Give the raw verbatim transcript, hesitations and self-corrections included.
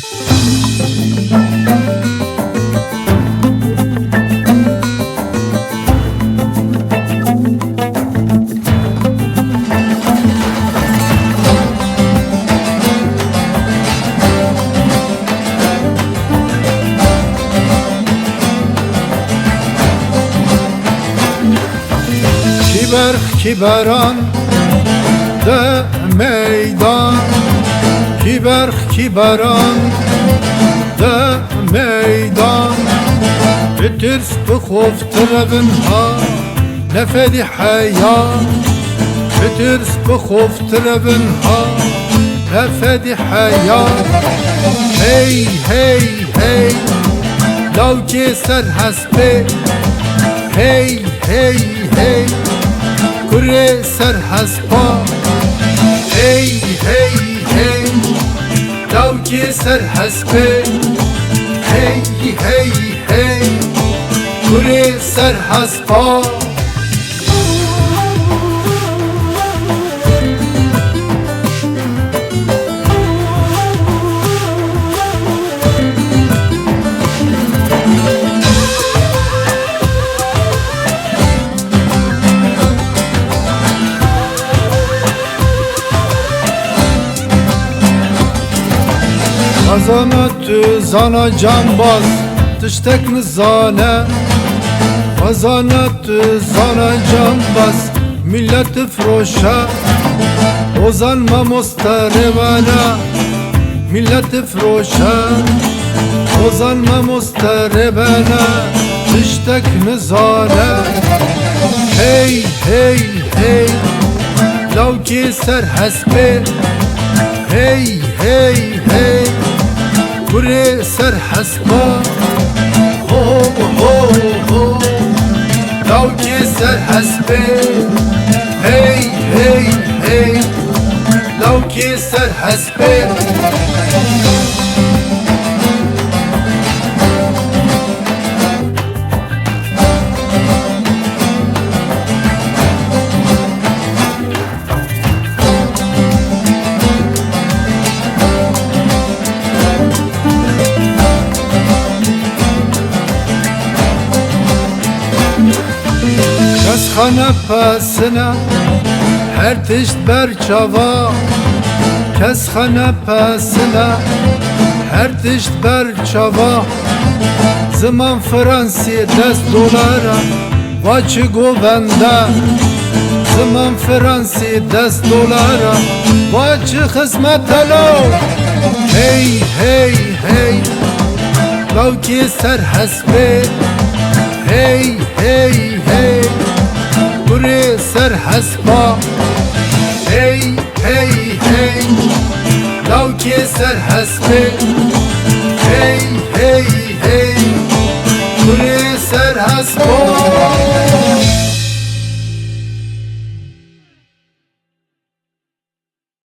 Kî berx kî beran de meydan, kî berx kî beran de meydan. Bitirs bi xof tirevin ha, nefedî heya. Bitirs bi xof tirevin ha, nefedî heya. Hey, hey, hey, lawkê ser hespê. Hey, hey, hey, kurê ser hespa. Hey, hey, hey, lawkê ser hespê. Hey, hey, hey, kurê ser hespa. Xwezana tu zana cambaz, tiştek nizane. Xwezana tu zana cambaz, millet firoşe. Ozan mamoste rêvene, millet firoşe. Ozan mamoste rêvene, tiştek nizane. Hey, hey, hey, lawkê ser hespê. Hey, hey, hey, kurê ser hespa. Ho, ho, ho, lawkê ser hespê. Hey, hey, hey, lawkê ser hespê. Kes xwe nepesine, her tişt ber çava. Kes xwe nepesine, her tişt ber çava. Ziman Fransî dest dolara, va çi govende. Ziman Fransî dest dolara, va çi xizmete lo. Hey, hey, hey, lawkê ser hespê. Hey, hey, hey, kurê ser hespa. Hey, hey, hey, lawkê ser hespê. Hey, hey, hey, kurê ser hespa.